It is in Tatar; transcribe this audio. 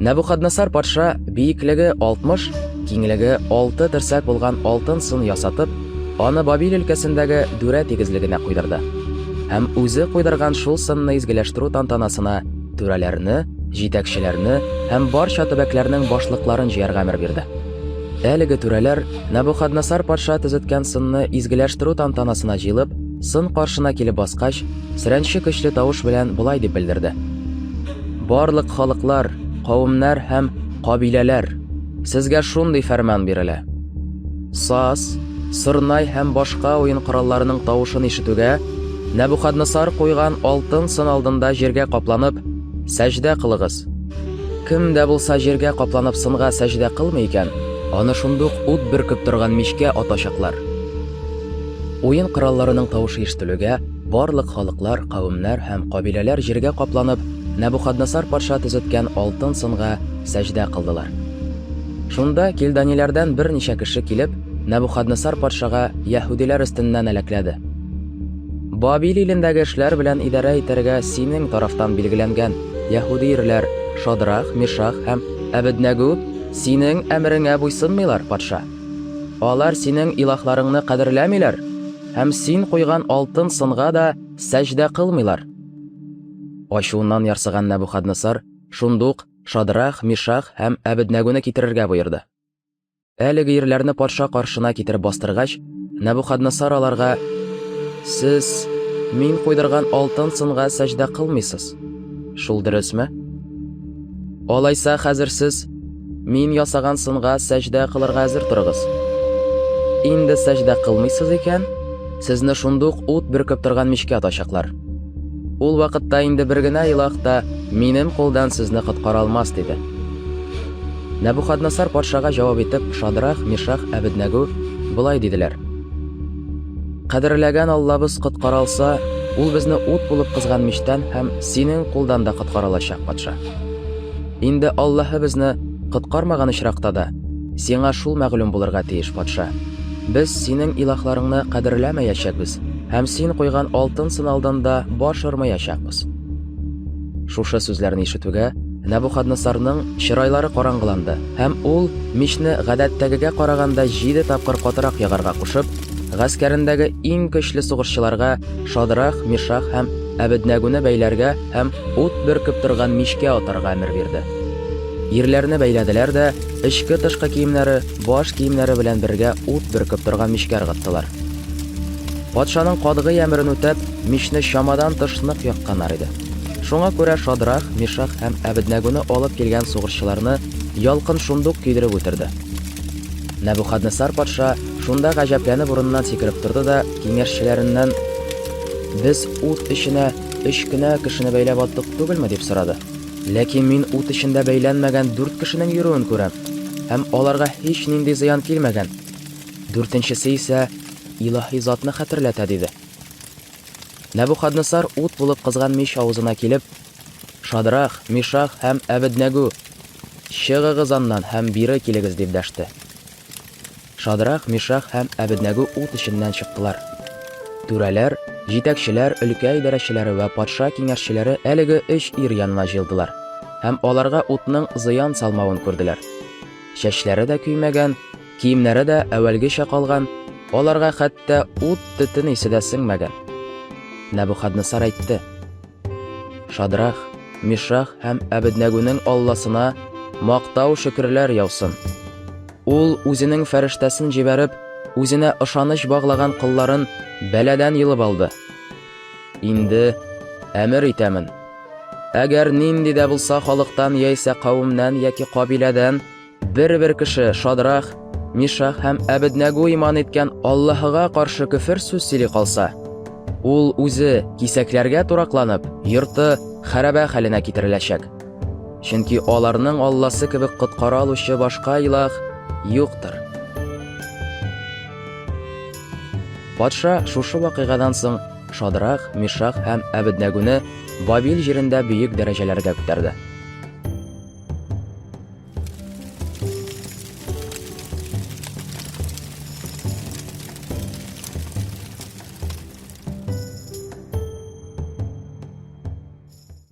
Нәбухаднасар патша биеклеге 60, киңлеге 6 терсәк булган алтын сын ясатып, аны Бабил өлкәсендәге Дүрә тигезлегенә куйдырды. Һәм үзе куйдырган шул сынны изгеләштерү тантанасына түрәләрне, җитәкчеләрне һәм барча төбәкләрнең башлыкларын җыярга әмер бирде. Әлеге түрәләр Нәбухаднасар патша төзеткән сынны изгеләштерү тантанасына җыелып, сын каршына килеп баскач, сөрәнче көчле тавыш белән болай дип белдерде. Барлык халыклар, кавемнәр һәм кабиләләр, сезгә шундый фәрман бирелә. Саз, сорнай һәм башка уен коралларының тавышын ишетүгә, Нәбухаднасар куйган алтын сын алдында җиргә капланып, сәҗдә кылыгыз. Кем дә булса җиргә капланып сынга сәҗдә кылмый икән, аны шундук ут бөркеп торган мичкә атачаклар. Уен коралларының тавышы ишетелүгә, барлык халыклар, кавемнәр һәм кабиләләр җиргә капланып, Нәбухаднасар патша төзеткән алтын сынга сәҗдә кылдылар. Шунда килданиләрдән берничә кеше килеп, Нәбухаднасар патшага яһүдиләр өстеннән әләкләде. Бабил илендәге эшләр белән идарә итәргә синең тарафтан билгеләнгән яһүди ирләр Шадрах, Мишах һәм Әбеднәгү синең әмереңә буйсынмыйлар, патша. Алар синең илаһларыңны кадерләмиләр һәм син куйган алтын сынга да сәҗдә кылмыйлар. Ачуыннан ярсыган Нәбухаднасар шундук Шадрах, Мишах һәм Әбеднәгүне китерергә боерды. Әлеге ирләрне патша каршына китереп бастыргач, Нәбухаднасар аларга: "Сез мин куйдырган алтын сынга сәҗдә кылмыйсыз. Шул дөресме? Алайса хәзер сез мин ясаган сынга сәҗдә кылырга әзер торыгыз. Инде сәҗдә кылмыйсыз икән, сезне шундук ут бөркеп торган мичкә атачаклар. Ул вакытта инде бер генә илаһ та минем кулдан сезне коткара алмас, диде. Нәбухаднасар патшага җавап итеп, Шадрах, Мишах, Әбеднәгү болай диделәр. Кадерләгән Аллабыз коткара алса, ул безне ут булып кызган мичтән һәм синең кулдан да коткара алачак, патша. Инде Аллаһы безне коткармаган очракта да, сиңа шул мәгълүм булырга тиеш, патша. Без синең илаһларыңны кадерләмәячәкбез һәм син куйган алтын сын алдында баш ормаячакбыз. Шушы сүзләрне ишетүгә, Нәбухаднасарның чырайлары караңгыланды, һәм ул, мичне гадәттәгегә караганда җиде тапкыр катырак ягарга кушып, гаскәрендәге иң көчле сугышчыларга Шадрах, Мишах һәм Әбеднәгүне бәйләргә һәм ут бөркеп торган мичкә атарга әмер бирде. Ирләрне бәйләделәр дә, эчке-тышкы киемнәре, баш киемнәре белән бергә ут бөркеп торган мичкә ыргыттылар. Патшаның катгый әмерен үтәп, мичне чамадан тыш нык якканнар иде. Шуңа күрә Шадрах, Мишах һәм Әбеднәгүне алып килгән сугышчыларны ялкын шундук көйдереп үтерде. Нәбухаднессар патша шунда гаҗәпләнеп урыныннан сикереп торды да киңәшчеләреннән, Без ут эченә өч кенә кешене бәйләп аттык түгелме? дип сорады. Ләкин мин ут эчендә бәйләнмәгән дүрт кешенең йөрүен күрәм, һәм аларга һичнинди зыян килмәгән. Дүртенчесе исә илаһи затны хәтерләтә, диде. Нәбухаднесар ут булып кызган мич авызына килеп, Шадрах, Мишах һәм Әбеднәгү, чыгыгыз аннан һәм бире килегез, дип дәште. Шадрах, Мишах һәм Әбеднәгү ут эченнән чыктылар. Түрәләр, җитәкчеләр, өлкә идарәчеләре вә патша киңәшчеләре әлеге өч ир янына җыелдылар һәм аларга утның зыян салмавын күрделәр. Чәчләре дә көймәгән, Киемнәре дә әүвәлгечә калган, аларга хәтта ут төтен исе дә сеңмәгән. Нәбухаднесар әйтте: Шадрах, Мишах һәм Әбеднәгүнең Алласына мактау шөкерләр яусын. Ул үзенең фәрештәсен җибәреп, үзенә ышаныч баглаган колларын бәладән йолып алды. Инде әмер итәмен. Әгәр нинди дә булса халыктан яисә кавемнән яки кабиләдән Бер-бер кеше Шадрах, Мишах һәм Әбеднәгү иман иткән Аллаһыга каршы көфер сүз сөйли калса, ул үзе кисәкләргә туракланып, йорты хәрабә хәленә китереләчәк. Чөнки аларның Алласы кебек коткара алучы башка илаһ юктыр. Патша шушы вакыйгадан соң Шадрах, Мишах һәм Әбеднәгүне Бабил җирендә бөек дәрәҗәләргә күтәрде.